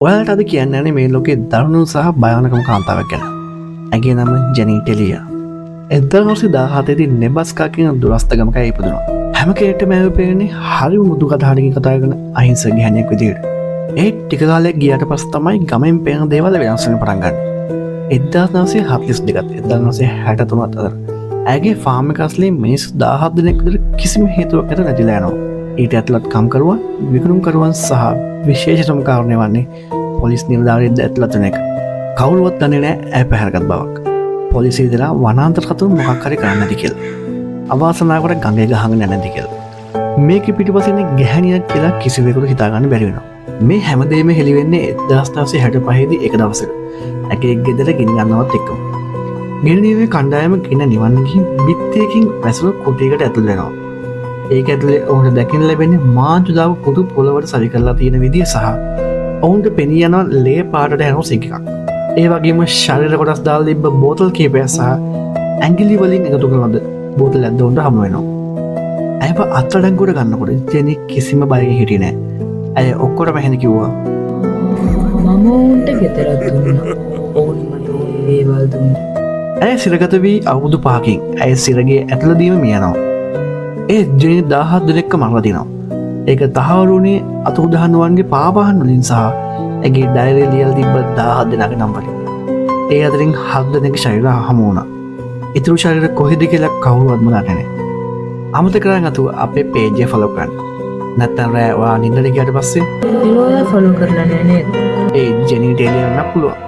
ඔයාලට අද කියන්න යන්නේ මේ ලෝකේ දරුණු සහ භයානකම කාන්තාවක් ගැන. ඇගේ නම ජෙනි ටෙලියා. 1917 දී නෙබ්‍රාස්කා කියන දුරස්ත ගමක ඇය ඉපදුණා. හැම කෙනෙක්ටම ඇයව පේන්නේ හරිම මුදු කතාවකින් කතා කරන අහිංසක ගැහැණියක් විදිහට. ඒ ටික කාලයක් ගියාට පස්සේ තමයි ගමෙන් පේන දේවල් වෙනස් වෙන්න පටන් ගන්නේ. 1942ත් 1963ත් අතර ඇගේ ෆාම් එක අසලින් මිනිස්සු 17 දෙනෙක් විතර කිසිම හේතුවක් නැතුව නැතිලා යනවා. ඊට ඇතුළත් කම්කරුවන්, විකුණුම්කරුවන් සහ විශේෂතම කාරණය වන්නේ පොලිස් නිලධාරියෙක්ද ඇතුළත් වෙන එක. කවුරුවත් දන්නේ නැහැ ඇය පැහැරගත් බවක්. පොලිසිය හිතලා වනාන්තර සතුන් මොකක් හරි කරන්න ඇති කියලා. අවාසනාවකට ගඟේ ගහගෙන යන්න ඇති කියලා. මේක පිටිපස්සේ ඉන්නේ ගැහැණියක් කියලා කිසිවෙකුට හිතා ගන්න බැරි වෙනවා. මේ හැමදේම හෙළි වෙන්නේ 1965 දී එක දවසක. ඇගේ ගෙදර ගිනි ගන්නවත් එක්කම. ගිනි නිවීමේ කණ්ඩායම ගින්න නිවන්න ගිහින් බිත්තියකින් වැසුණු කුටියකට ඇතුල් වෙනවා. ඒක ඇතුලේ ඔවුන්ට දකින්න ලැබෙන්නේ මාංචු දාපු පුටු පොළවට සවි කරලා තියෙන විදිය සහ ඔවුන්ට පෙනී යනවා ලේ පාටට හැරුණු සිංක් එකක්. ඒ වගේම ශරීර කොටස් දාලා තිබ්බ බෝතල් කීපයක් සහ ඇඟිලි වලින් එකතු කරන ලද බෝතලයක් ඔවුන්ට හමු වෙනවා. ඇයව අත්අඩංගුවට ගන්නකොට ජෙනි කිසිම බයකින් හිටියේ නෑ. ඇය ඔක්කොටම ඇහෙන කිව්වා, මම ඔවුන්ට ගෙදරක් දුන්නා. ඔවුන් මට ඕන දේවල් දුන්නා. ඇය සිරගත වී අවුරුදු 5කින් ඇය සිරගේ ඇතුළදීම මිය යනවා. ඒ ජෙනි 17 දෙනෙක්ව මරලා තිනවා. ඒක තහවුරු වුණේ අතුරුදහන්වන්ගේ පාවාහන් වලින් සහ ඇගේ ඩයරි ලියලා තිබ්බ 17 දෙනාගේ නම් වලින්. ඒ අතරින් හත් දෙනෙක්ගේ ශරීර හමු වුණා. ඉතුරු ශරීර කොහෙද කියලා කවුරුවත්ම දන්නේ නැහැ. අමතක කරන්නේ නැතුව අපේ පේජ් එක ෆලෝ කරන්න. නැත්තම් රෑ ඔයා නින්දට ගියාට පස්සේ ඉතින් ඔයා ෆලෝ කරලා නෑ නේද? ඒ ජෙනි ටේලියර් වෙන්නත් පුළුවන්.